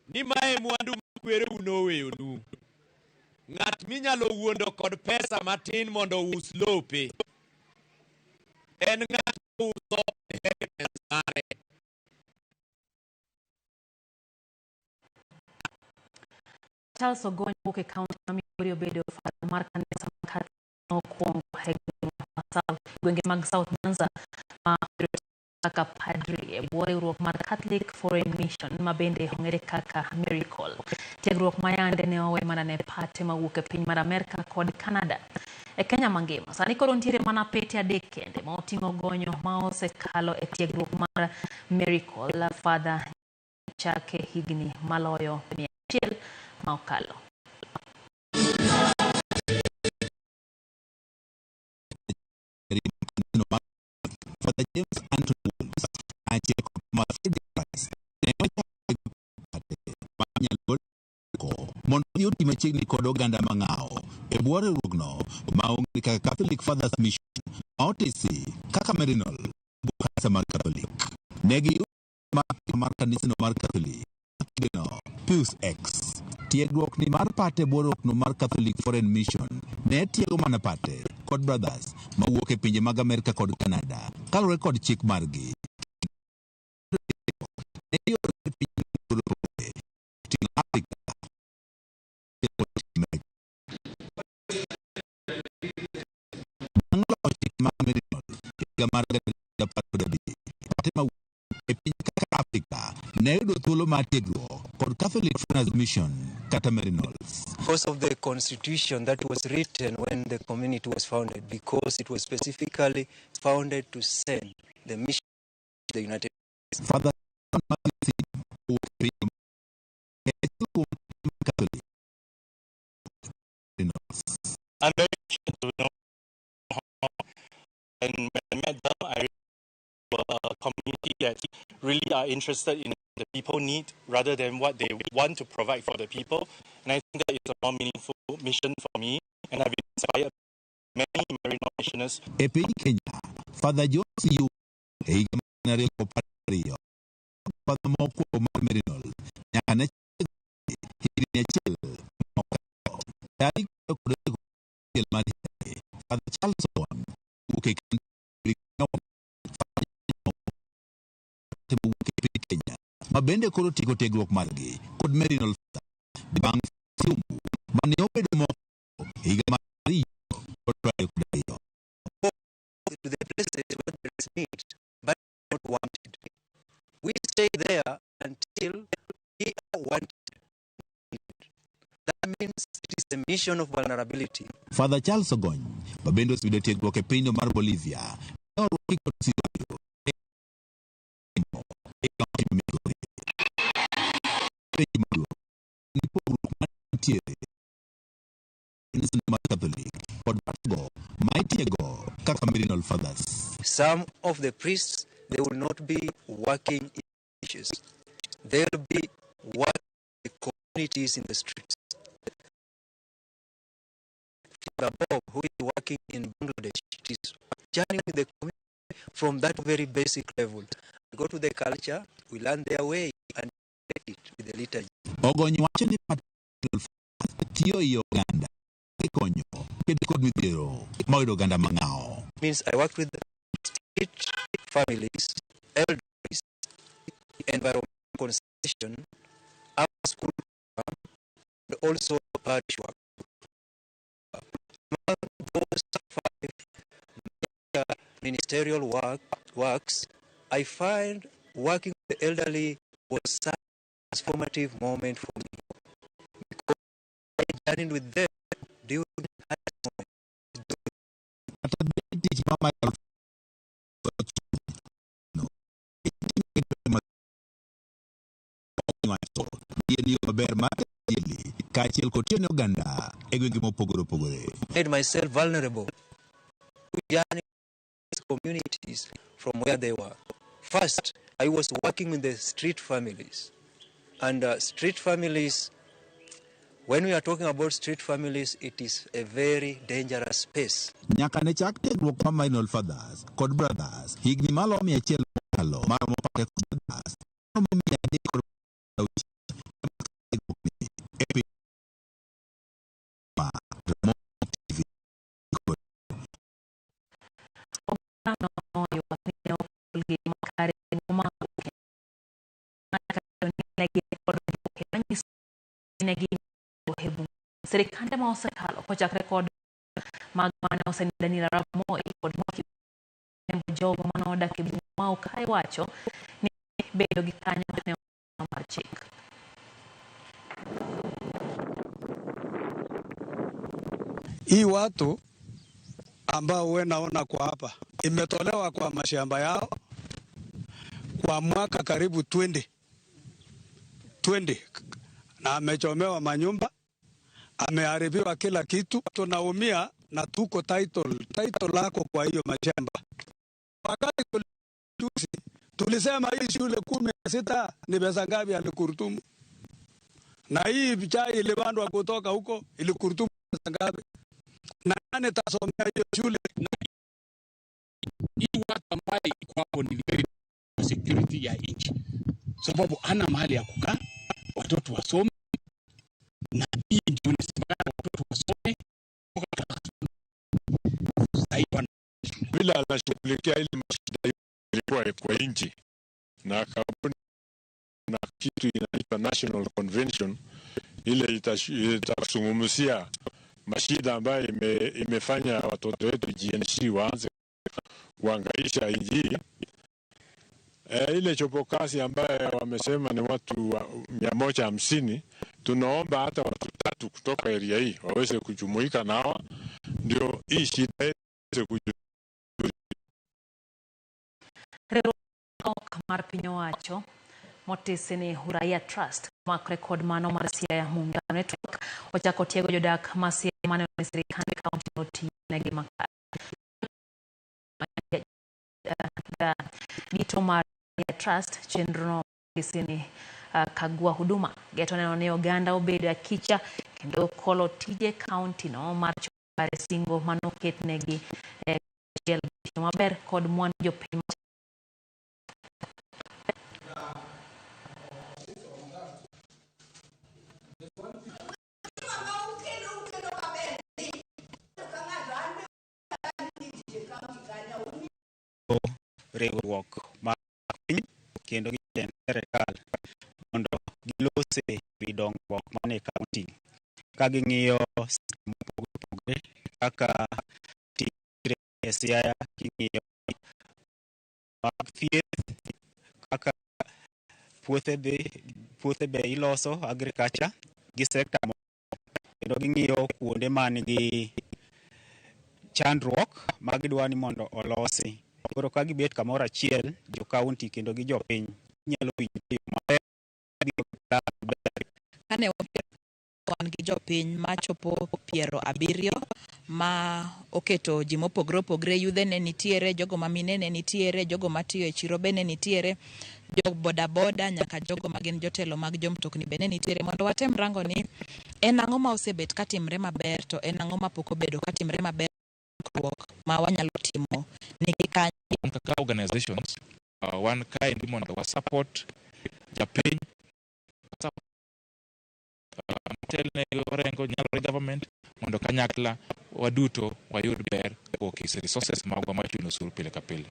ni mae mwandu ma kwereu noweyonu. Ng'at minyalo wuondo kod pesa matin mondo ous lope en ng'at mauso inheritance mare. Charles Ogony wuok e kaunti ma Migori obedo fadha mar kanisa ma Catholic mokwongo e gwenge mag South Nyanza ma kaka padri e bwo riwruok mar Catholic Foreign Mission ma bende ong'ere kaka Miracle. Tiegruok ma yande ne owe mana ne pate mawuok e piny mar Amerka kod Canada. E Kenya mangima, sani koro nitiere mana pete adek kende ma oting'o gonyo ma osekalo e tiegruok mar Miracle. Father chake higni maloyo 100 ma okalo. Father James Anthony Wolves achiel kod Thomas Price ne ochako manyalo mondo odhi oti machiegni kod oganda mang'awo e bwo riwruogno ma ong'ere kaka Catholic Fathers Mission ma otisi kaka Maryknoll kanisa mar Catholic. Ne giyudo mar kanisano mar Catholic kindeno Pius X. Tiegruok ni mar pate bwo riwruokno mar Catholic Foreign Mission ne tiego mana pate kod brothers mawuok e pinje mag Amerka kod Canada kaluwore kod chik margi. Ne ioro e pinje mopogore opogore ting'o Afrika Bang' loyo chik mar Maryknoll e higa mar 2015, pate mawuok e pinje kaka Afrika ne yudo thuolo mar tiegruok kod Catholic Foreigners Mission kata Maryknolls. Because of the constitution that was written when the community was founded, because it was specifically founded to send the mission to the United States. Father Matthew owuok e piny e achiel kuom Catholic Maryknolls. I'm very keen to know how, and when I met them, I were a community that really are interested in the people need rather than what they want to provide for the people. And I think that is a more meaningful mission for me, and I've been inspired by many Maryknoll missioners. E piny Kenya, Father Jones Yu e higa mar 2022, Father mokwongo mar Maryknoll nyaka ne higni achiel mokalo. Tarik 29 mar higani, Father Charles Ogony wuok e mowuok e piny Kenya ma bende koro tieko tiegruok margi kod Maryknoll bang' Siumbu mane obedo mokwongo e higa mar 2022. To the places where there is need, but not wanted. We stay there until we are wanted. That means it is a mission of vulnerability. Father Charles Ogony ma bende oseyudo tiegruok e pinyno mar Bolivia ne orwaki kod Siwayo e kaunti ma Migori. Penjo maduong' ni pogruok mantiere kanisa mar Catholic kod patego ma itiego kaka Maryknoll Fathers. Some of the priests, they will not be working in churches. They'll be working with communities in the streets. Father Bob, who is working in Bangladesh, is journeying with the community from that very basic level. We go to the culture, we learn their way, and it with the liturgy. Ogony wacho ni Maryknoll Fathers tiyo ei oganda gikonyo kedo kod midhiero mayudo oganda mang'awo. Means I work with street families, elders, environmental conservation, our school program, and also parish work. Among those five major ministerial works, I find working with the elderly was such a transformative moment for me, because I journeyed with them during hard moments. Kata bed tich ma Maryknoll no wacho ni en yo maber mar kaachiel kod tiyo ne oganda e gwenge mopogore opogore. Made myself vulnerable to journey communities from where they were. First, I was working with the street families. And street families, when we are talking about street families, it is a very dangerous space. Nyaka ne chak tiegruok mar Minor Fathers kod Brothers higni maloyo 100 mokalo maromo pake kod Brothers maromo 360 e piny ma Ramogi TV. Sirikande ma osekalo kochakre kod mag mane osenindo Daniel Arap Moi kod Mwaki jogo mane odak e boma ma Okai wacho ni bedo gi kanyo ne mar chik. Hii watu ambao we naona kwa hapa imetolewa kwa mashamba yao kwa mwaka karibu 20 na amechomewa manyumba, ameharibiwa kila kitu. Tunaumia na tuko title lako kwa hiyo mashamba. Wakati tulisema hii shule 16 ni pesa ngapi alikurutumu, na hii chai ilipandwa kutoka huko ilikurutumu pesa ngapi, na nani tasomea hiyo shule? Hii watu ambaye iko hapo ni very security ya nchi, sababu ana mahali ya kukaa, watoto wasome, na hii ndio inasemekana watoto wasome. Vile anashughulikia ile mashida ilikuwa kwa nchi na kampuni na kitu inaitwa National Convention, ile itazungumzia mashida ambayo imefanya watoto wetu GNC waanze kuhangaisha nchi. Ile chopo kazi ambayo wamesema ni watu 150, tunaomba hata watu 3 kutoka area hii waweze kujumuika na hawa, ndio hii shida iweze kujumuika. Riwruok mar piny owacho motisi ni Uraia Trust makre kod mano mar Siaya Muungano Network ochako tiego jodak ma Siaya mane ni sirikand kaunti notiyo makare. Gito mar Uraia Trust chenro no motisi ni Kagua Huduma geto neno ni oganda obedo akicha kendo kolo tije kaunti no mar chopo singo manoketnegi achiel maber kod mwandu jopiny. Riwruok mar piny kendo gi jatend sirikal mondo gilose wi dongruok mane kaunti ka ging'iyo sekta mopogore opogore kaka tije e Siaya, king'iyo mag thieth, kaka puothe be iloso agriculture gi sekta moko, kendo ging'iyo kuonde man gi chandruok ma gidwa ni mondo olosi. Koro ka gibet kamoro achiel, jo kaunti kendo gi jopiny nyalo winjo yo maber. Kane wan gi jopiny machopo 70 ma oketo ji mopogore opogore, yudhe ne nitiere, jogo ma mine ne nitiere, jogo matiyo e chiro be ne nitiere, jo bodaboda nyaka jogo ma gin jotelo mag jomtokni be ne nitiere, mondo watem rango ni en ang'o ma osebet katimre maber to en ang'o ma pok obedo katimre maber, ma wanyalo timo nigi kanyo. Kaka organizations, wan kaendi mondo wa support japiny, motelne Orengo Nyalore government, mondo kanyakla waduto wayud ber kowuok e resources magwa machuno osuru pile ka pile.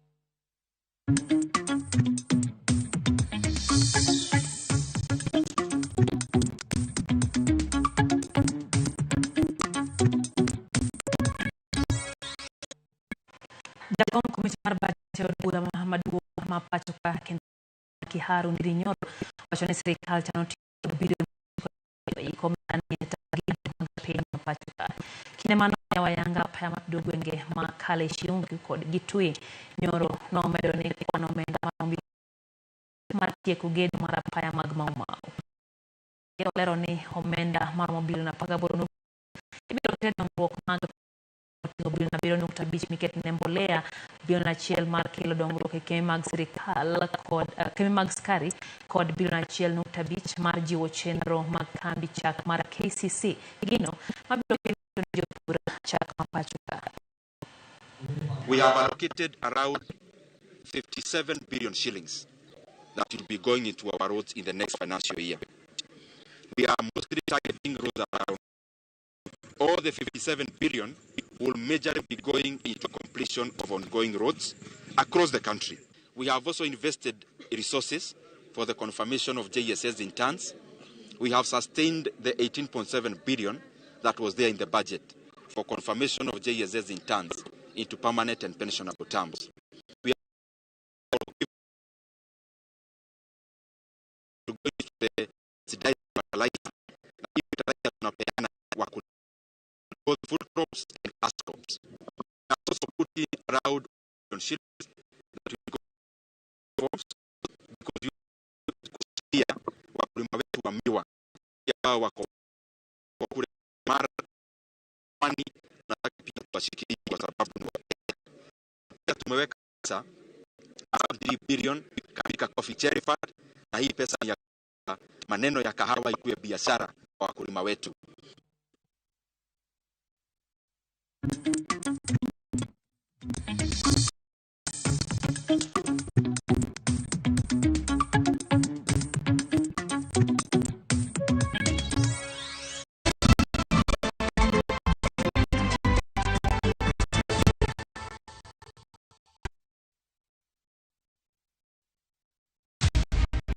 Jakom komiti mar budget e od bura maduong' ma pacho ka kendo Kiharu Ndindi Nyoro wacho ni sirikal chano tiyo bilion mag piny ma pacho ka. Kinde mano wayanga apaya matudo gwenge ma Kale Shiungi kod Gitui, Nyoro nomedo ni kwan omenda maromo mar tieko gedo mar apaya mag Mau Mau. Olero ni omenda maromo bilion 18 ibiro ter dongruok mag oting'o bilion 7.5 miket ne mbolea, bilion 1 mar kelo dongruok e kembe mag sirikal kod kembe mag skari kod bilion 1.5 mar jiwo chenro mag kambi chak mar KCC gino mabiro kelo ne jopur chak ma pacho ka. We have allocated around 57 billion shillings that will be going into our roads in the next financial year. We are mostly targeting roads around. All the 57 billion will majorly be going into completion of ongoing roads across the country. We have also invested resources for the confirmation of JSS interns. We have sustained the 18.7 billion that was there in the budget for confirmation of JSS interns into permanent and pensionable terms. We are going to the subsidized fertilizer. Hii fertilizer tunapeana wakulima, both food crops and cash crops. We are also putting around on shillings that will go forms because you pia wakulima wetu wa miwa ambao wako kule Mara, Pwani, nataka pia tuwashikilie kwa sababu ni Wakenya. Pia tumeweka pesa around 3 billion katika Coffee Cherry Fund, na hii pesa ni ya maneno ya kahawa ikuwe biashara kwa wakulima wetu.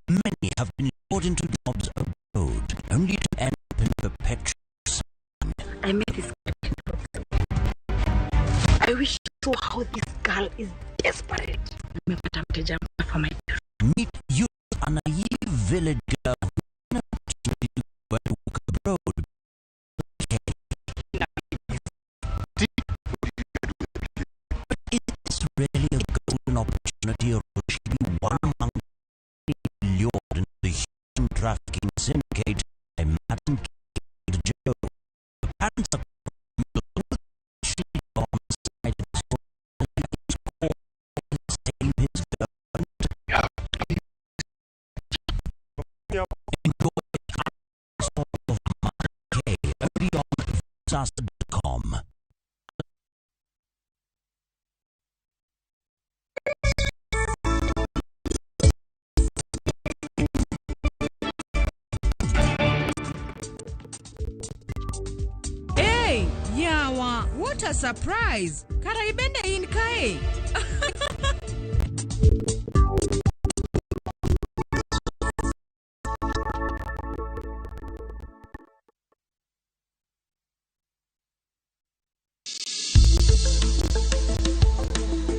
Many have been lured into jobs abroad, only to end up in perpetual suffering. I met this girl. I wish you saw how this girl is desperate. Nimepata mteja mpya for my Meet you, a naive village girl who had an opportunity to go and work abroad. But is this really a golden opportunity, or will she be one among the lured into the human trafficking syndicate by Madam Kid Joe? The parents are she on the side of the story to save his girlfriend. Enjoy the story of K only on Viusasa.com. Hey, yawa, what a surprise! Kara ibende in kae.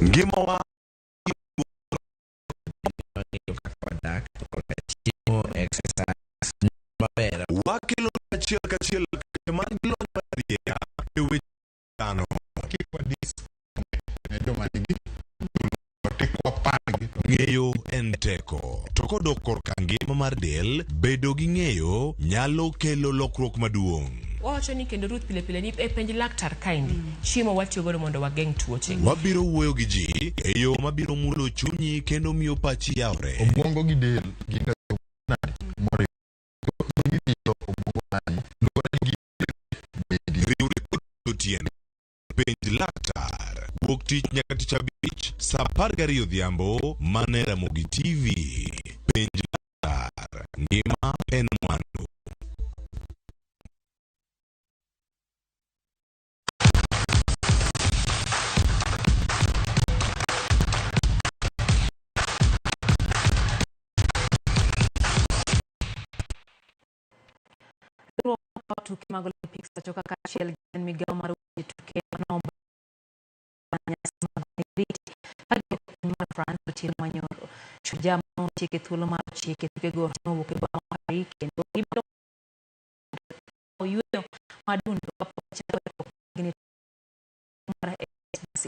Ngimawa kaka wadak, kaka chiemo, exercise maber. Wakelo achiel kachiel man gi lony mar e weche dhano. Kik wadis ne joma nigi kik wapargi. Ng'eyo en teko, to kodok korka ngima mar del, bedo gi ng'eyo nyalo kelo lokruok maduong'. Wawacho ni kendo Ruth pile pile ni e penj laktar kaendi chiemo watiyo godo mondo wageng' tuoche. Wabiro wuoyo gi ji e yo mabiro mulo chunyi kendo miyo pachi yawre. Obwongo gi del gin ga nade moriwo. Gidilo obwongo mari luwore gi bedi. Riwre kod otieno. Penj laktar. Wuok tich nyaka tich abich saa 12 odhiambo mana e Ramogi TV. Penj laktar. Ngima en mwandu. Riwruok mar tuke mag Olympics pacho ka kaachiel gi jatend migawo mar weche tuke mano nyasi mag Nairobi ka giwuok e piny mar France otieno manyoro. Shujaa manotiek e thuolo mar 9 e tukego nowuok e boma mar Paris kendo gibiro oyueyo madundo kapok gichako riwruok margi ne mar SBC.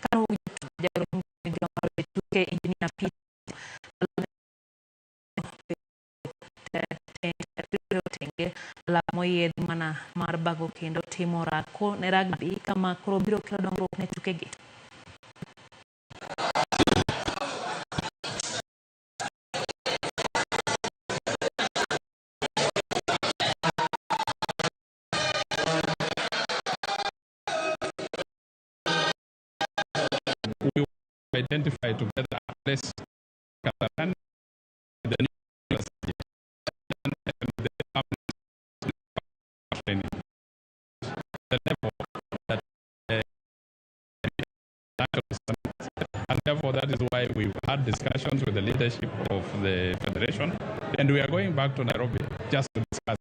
Kanowuok jotugo jagoro migawo mar weche tuke Engineer Peter Lap moyiedhi mana mar bago kendo timo orako ne rugby kama koro biro kelo dongruok ne tukegi. We identify together place Kasarani, the new and the training. The level that and therefore that is why we've had discussions with the leadership of the federation, and we are going back to Nairobi just to discuss.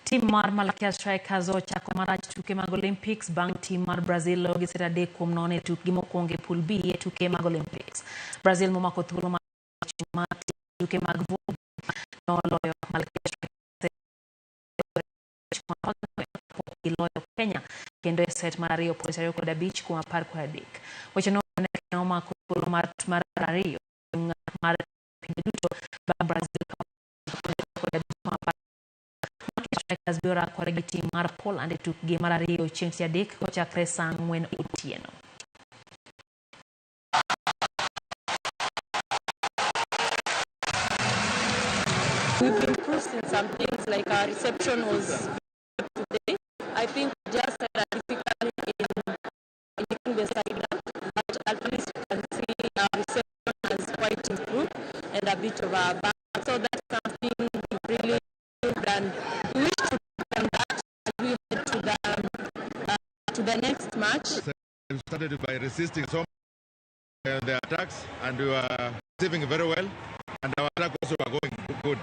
Tim mar Malkia Strikers ochako marach tuke mag Olympics bang' tim mar Brazil loyo gi set 3-0 e tukgi mokwongo e pool B e tuke mag Olympics. Brazil momako thuolo mar tuke mag volleyball noloyo Malkia Strikers kapok giloyo Kenya kendo e set mar 2 25 kuom 13. Weche no ne Kenya omako thuolo mar 2 mar pinje duto bang' Brazil kawo Strikers biro rakore gi tim mar Poland e tukgi mar 2 chieng' tich adek kochakre saa 4 otieno. We've improved in some things, like our reception was today. I think we just had a difficulty in making the side up, but at least you can see our reception has quite improved and a bit of our back. So that's something we've really done. We wish to do that as we head to the next match. We started by resisting some the attacks, and we were receiving very well, and our attack also were going good.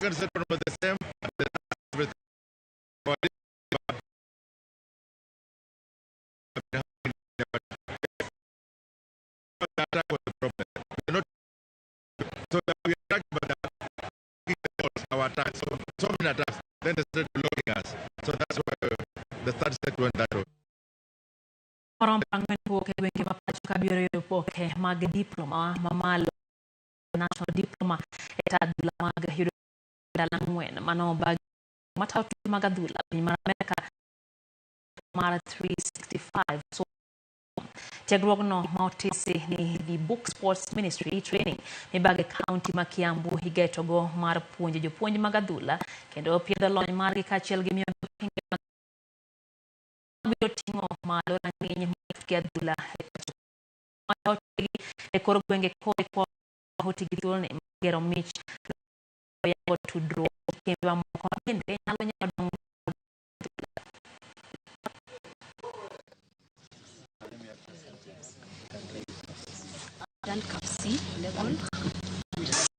Second set was the same. The attack was the problem. We are not, so we attacked, but our attack, so many attacks. Then they started blocking us. So that's why the third set went that way. Moromo 40 wuok e gwenge ma pacho ka biro yudo oboke mag diploma mamalo national diploma e adhula mag yudo ndalo 4 mano bag matayo tuke mag adhula piny mar Amerka mar 365. So tiegruogno ma otisi ni The Book Sports Ministry Training mibage county ma Kiambu higetogo mar puonjo jopuonj mag adhula kendo piedho lony margi kaachiel gi miyo okenge mag biro ting'o malo rang'iny mar tuke adhula e kor gwenge kod oti gi thuoloni mar gero mich yango tudruok kembe mamoko bende nyalo nyago dongruok.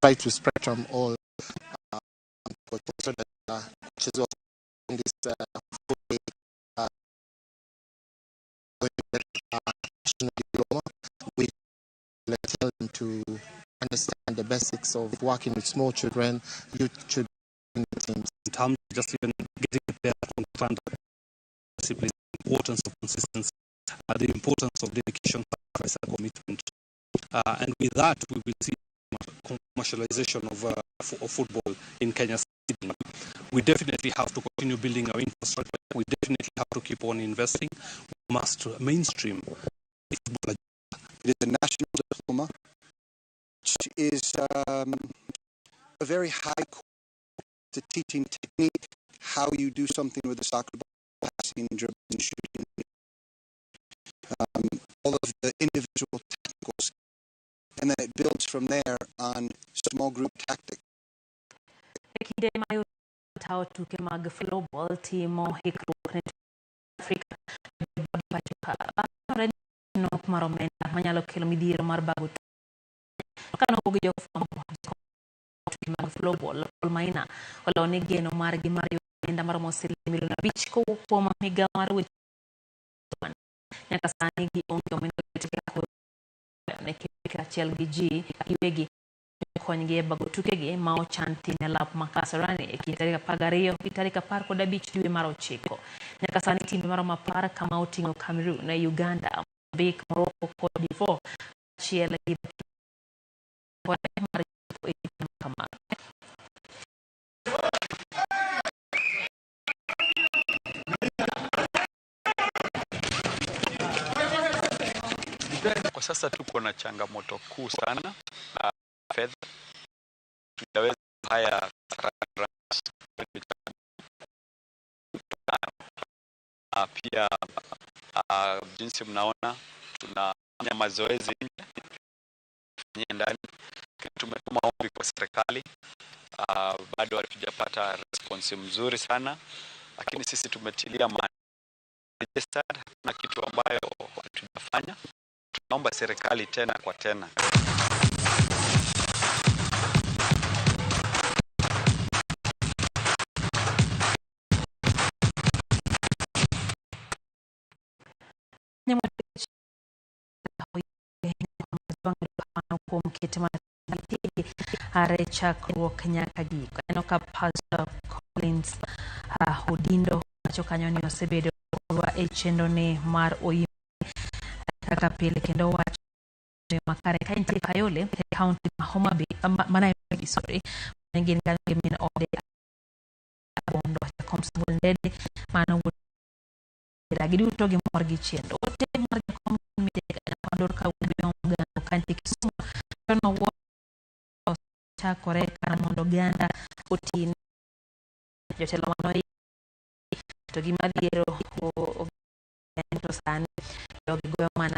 Try to spectrum all so that coaches also in this national diploma, we tell them to understand the basics of working with small children, youth children teams. In terms of just even getting the players to understand the importance of consistency, the importance of dedication, sacrifice, and commitment. And with that, we will see commercialization of football in Kenya. We definitely have to continue building our infrastructure. We definitely have to keep on investing. We must mainstream football. It is a national diploma, which is a very high quality teaching technique, how you do something with the soccer ball, passing, dribbling, shooting, all of the individual technical skills. And then it builds from there on small group tactics. Kinde ma tayo tuke mag floorball timo ikruok ne Afrika pacho ka nok mar omenda manyalo kelo midhiero mar bago kano gi jofwambo tuke mag floorball Paul Maina oloo ni geno margi mar yudo omenda maromo siling milion 5 kowuok kuom migawo mar weche nyaka sani gionge omenda ne kaachiel gi ji giwegi konygi e bago tukegi ma ochan timo e lap ma Kasarani e kind tarik 12 gi tarik 15 dwe mar 9. Nyaka sani timbe maromo 10 kama oting'o Cameroon, Uganda, Mozambique, Morocco, Cote d'Ivoire kaachiel gi Oikore mar chopo e giko kamano. Kwa sasa tuko na changamoto kuu sana fedha. Tutaweza haya pia jinsi mnaona tunafanya mazoezi nje ndani. Tumetuma ombi kwa serikali, bado hatujapata response mzuri sana, lakini sisi tumetilia maana registered na kitu ambayo hatujafanya. Tunaomba serikali tena kwa tena. Kuom kete mar are chakruok nyaka giko. Aneno ka Pastor Collins Odindo wacho kanyo ni osebedo kodwa e chenro ni mar Oimore kaka pile kendo wacho makare ka entie Kayole e county ma Homa Bay, ma Nairobi, sorry, gin kanyo gi min ode Bondo Jakom Samuel Ndede mano wuod giduto gimor gi chenro. Ote mar Jakom Midek ka wuod Ogango kantie Kisumu to nowuok chakore kar mondo oganda otine jotelo mano to gima dhiero to sani jogi goyo mana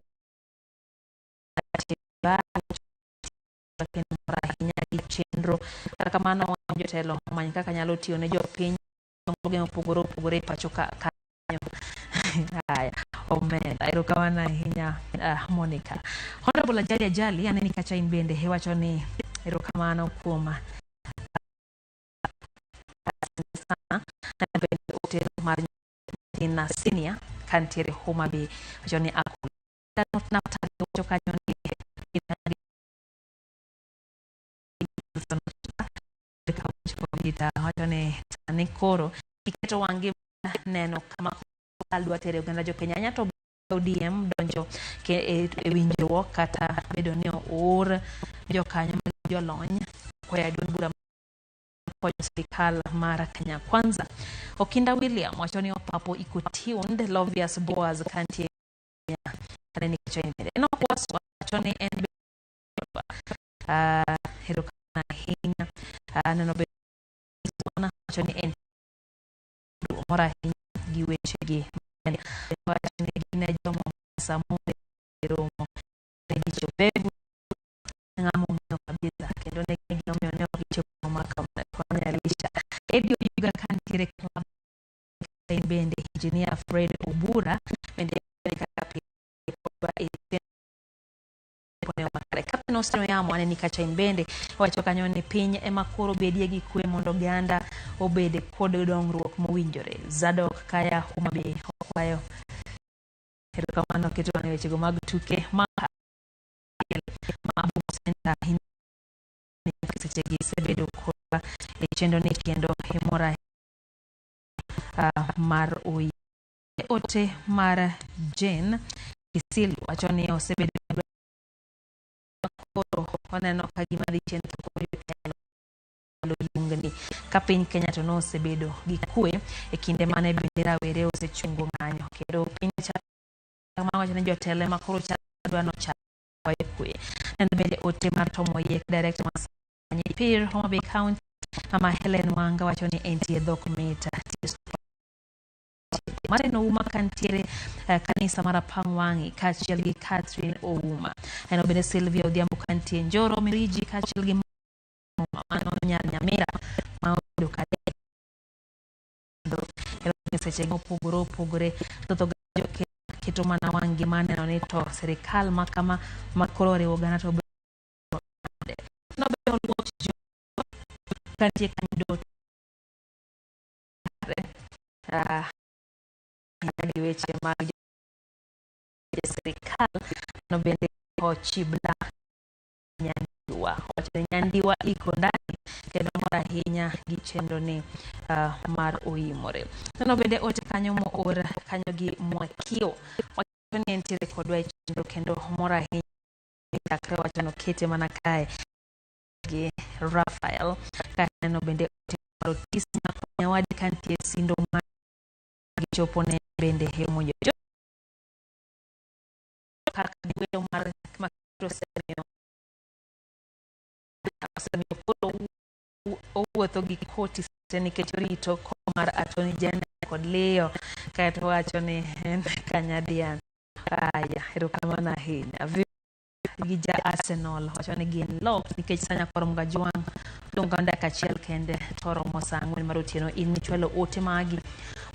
kendo mor ahinya gi chenro. Kata kamano jotelo omany kaka nyalo tiyo ne jopiny dongruoge mopogore opogore e pacho ka kanyo. Haya, omenda. Erokamano ahinya Monica. Honorable Ajali Ajali, aneni kacha in bende iwacho ni erokamano kuom sana na bende ote mar nyathina senior kantiere Homa Bay wacho ni wacho kanyo ni wacho ni sani koro iketo wang'i neno kama sirkal dwa tere oganda jo Kenya to ODM donjo e winjruok kata bedo ni oor jokanyo mag jolony koa e duond bura konyo sirikal mar Kenya Kwanza. Okinda William wacho ni opapo iko tuned Lovius Boaz kantie aneni kichwa mbele. Enoch Waswa wacho ni en erokamano ahinya aneno be wacho ni en mor ahinya gi wechegi wacho ni gin e jo Mombasa romo jicho pevu ng'ama ong'eyo kabisa kendo ne gimomiyo ne ok gichopo maka konyalisha. Eddie Oyuga kantiere club bende Engineer Fred Obura bende kaka makare. Captain Austin Oyamo aneni kacha in bende wacho kanyo ni piny ema koro bedie gi kwe mondo oganda obed kod dongruok mowinjore. Zadok Kaya Homa Bay okwayo erokamano keto wang' wechego mag tuke ma ma Boma Center sechegi isebedo kodwa e chenro ni kendo imor mar oyi. Ote mar Jane Kisilu wacho ni osebedo koro waneno ka gima dhi chien to koro jotelo yungni ka piny Kenya to nosebedo gi kwe e kinde mane bende rawere osechungo ng'anyo kendo piny wacho ni jotelo ema koro dwa nochak kwe. Neno bende ote mar Tom Oyiek, director mar Pir, Homa Bay County, Mama Helen Wanga wacho ni entie dhok mit. Martin Ouma kantiere kanisa mar Apang Wang'i kaachiel gi Catherine Ouma. Neno bende Sylvia Odhiambo kantie Njoro Miriji kaachiel gi mano nyar Nyamira ma obedo kade seche mopogore opogore thoth oganda jo keto mana wang'gi mar neno ni to sirikal ma kama ma koro oriwo oganda to nobedo oluoch jo kantie kanyo gi weche mag sirikal no bende Ochibla Nyandiwa wacho ni Nyandiwa iko ndani kendo mor ahinya gi chenro ni mar Oimore. Neno bende ote kanyo moor kanyo gi Mwakio wacho ni entiere kodwa e chenro kendo mor ahinya chakre wacho nokete mana kae. gi Rafael. Ka aneno bende ote mar Otis Nyawadi ka nitie sindo ma gichopo ne bende e monjo kaka welo mar Maketo osemiyo osemiyo koro owuotho gi koti nikech orito kom mar Attorney General kod Leo kaeto wacho ni en Kanyadian. Aya, erokamano ahinya. Gi ja Arsenal wacho ni gin locked nikech sanya koro Mgajwang' odong' ka dakika achiel kende to romo saa ang'wen mar otieno in michwalo ote magi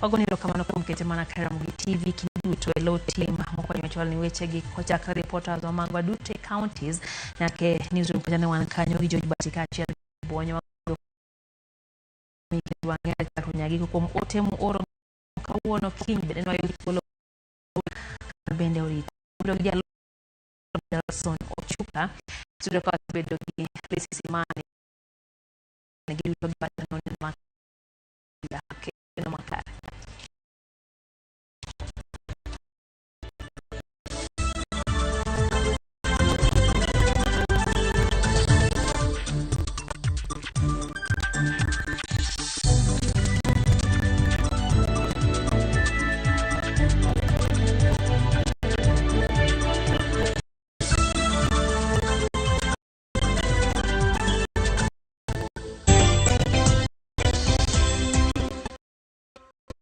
wagoni erokamano kuom kete mana ka Ramogi TV kinde duto e lo team mokonyo chwalo ni wechegi kochakre reporters wa magwa duto e counties nyaka e newsroom kacha ne wan kanyo gi George Bati kaachiel gi Buonyo Wang'e kuom ote muoro kawuono kiny bende nwayud thuolo bende orito gi jalo Nelson Ochuka studio ka wasebedo gi Lesi Simani giduto giwacho ni